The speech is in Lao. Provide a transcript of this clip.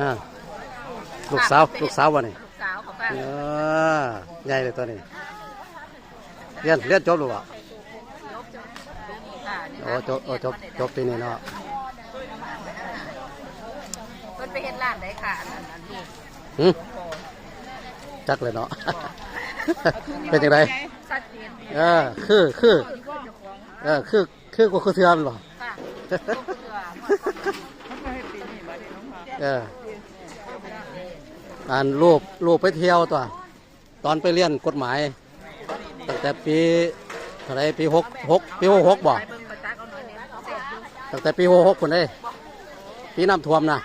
ອ່າ ລູກສາວ ລູກສາວບໍ່ນີ້? ລູກສາວເຂົາກໍ ເອີ ໃຫຍ່ເລີຍຕົວນີ້. ຮຽນ ຮຽນຈົບແລ້ວບໍ່? ໂອ້ ຈົບ ໂອ້ ຈົບ ຈົບປີນີ້ເນາະ. ເພິ່ນໄປເຮັດຮ້ານໃດຄະ ອັນ ອັນ ອັນນີ້? ຫຶ? ຈັກແຫຼະເນາະ. ເປັນຈັ່ງໃດ? ຊັດເຈນ. ເອີ ຄື ຄື ເອີ ຄື ຄືບໍ່ຄືເທື່ອແມ່ນບໍ່? ເອີ ອັນ ລູກ ລູກໄປທ່ຽວຕົວະ ຕອນໄປຮຽນກົດໝາຍ ຕັ້ງແຕ່ປີເທົ່າໃດ? ປີຫົກຫົກ ປີຫົກຫົກບໍ່? ຕັ້ງແຕ່ປີຫົກຫົກພຸ້ນເດ້ ປີນ້ຳຖ້ວມນະ.